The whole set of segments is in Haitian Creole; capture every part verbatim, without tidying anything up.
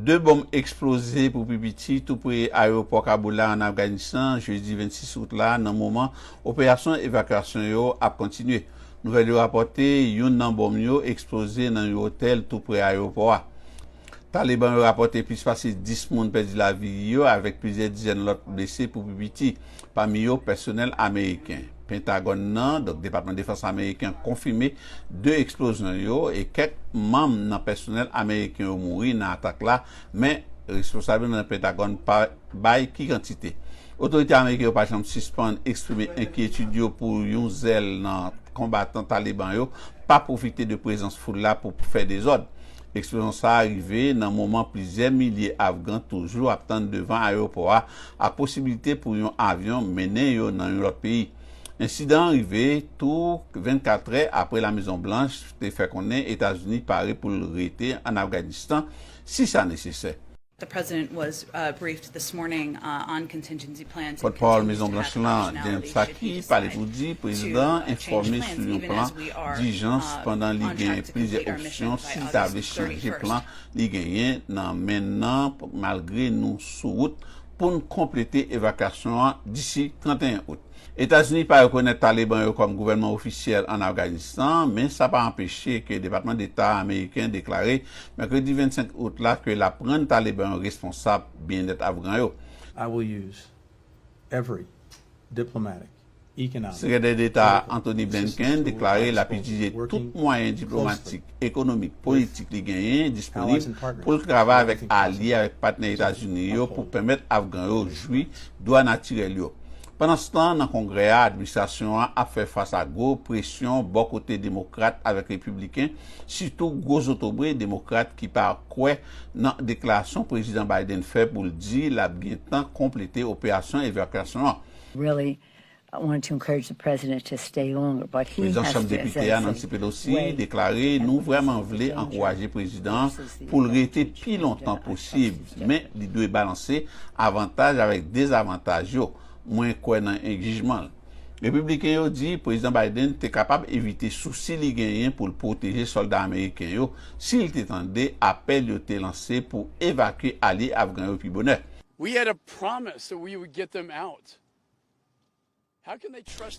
De bonm eksploze pou pi piti tou pre ayewopò Kaboul la ann Afganistan jedi vennsis out la, nan moman operasyon evakyasyon yo ap kontinye. Nouvèl yo rapòte youn nan bonm yo eksploze nan yon otèl tou pre ayewopò a. Taliban yo rapòte plis pase dis moun pèdi lavi yo, avèk plizyè dizèn lòt blese pou pi piti, pami yo pèsonèl ameriken. Pentagòn nan, donk Depatman Defans ameriken, konfime de eksplozyon yo e kèk manm nan pèsonèl ameriken yo mouri nan atak la, men responsab yo nan Pentagòn pa bay ki kantite. Otorite ameriken yo pa janm sispann eksprime enkyetid yo pou yon zèl nan konbatan Taliban yo pa pwofite de prezans foul la pou fè dezòd. Eksplozyon sa a rive nan moman plizyè milye Afgan toujou ap tann devan ayewopò a, ak posiblite pou yon avyon mennen yo nan yon lòt peyi. Ensidan an rive tou vennkat è apre La Mezon Blanch te fè konnen Etazini pare pou l rete ann Afganistan si sa nesesè. The president was uh, briefed this morning uh, on contingency plans. Pòtpawòl Mezon Blanch lan, Jen Psaki, pale pou di prezidan an enfòme sou yon plan dijans pandan li gen plizyè opsyon si l ta vle chanje plan li genyen nan men nan, malgre nou sou wout pou n konplete evakyasyon an disi trannteyen out. Etazini pa rekonèt Taliban yo kòm gouvènman ofisyèl ann Afganistan, men sa pa anpeche ke Depatman Deta ameriken deklare mèkredi vennsenk out la ke l ap rann Taliban yo responsab byennèt afgan yo. I will use every diplomatic, economic, Sekretè Deta Anthony Blinken deklare l ap itilize tout mwayen diplomatik, ekonomik, politik li genyen disponib pou l travay avèk alye, avèk patnè Etazini yo pou pèmèt Afgan yo jwi dwa natirèl yo. Pandanstan, nan Kongrè a, administrasyon an ap fè fas a gwo presyon bò kote Demokrat avèk Repibliken, sitou gwo zotobre Demokrat ki pa kwè nan deklarasyon Prezidan Biden fè pou l di l ap gentan konplete operasyon evakyasyon an. Really, I wanted to encourage the president to stay longer, but he Prezidan Chanm Depite a, Nancy Pelosi, deklare nou vrèman vle ankouraje prezidan an pou l rete pi lontan posib, men li dwe balanse avantaj avèk dezavantaj yo. Mwen kwè nan enjijman l. Repibliken yo di Prezidan Biden te kapab evite sousi li genyen pou l pwoteje sòlda ameriken yo si l te tande apèl yo te lanse pou evakye alye afgan yo pi bonè. We had a promise that we would get them out.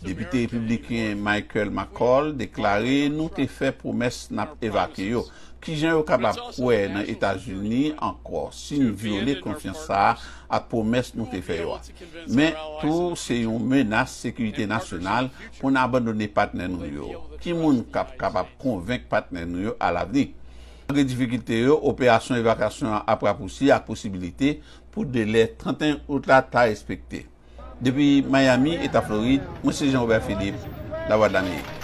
Depite repibliken Michael McCaul deklare nou te fè pwomès n ap evakye yo. Kijan yo kapab kwè nan Etazini ankò si n vyole konfyans sa a ak pwomès nou te fè yo a? Men tou se yon menas sekirite nasyonal pou n abandone patnè nou yo. Ki moun k ap kapab konvenk patnè nou yo alavni? Malgre difikilte yo, operasyon evakyasyon an ap rapousi ak posibilite pou delè trannteyen out la ta respekte. Depi Miami, Eta Florid, mwen se Jean Robert Philippe, Lavwadlamerik.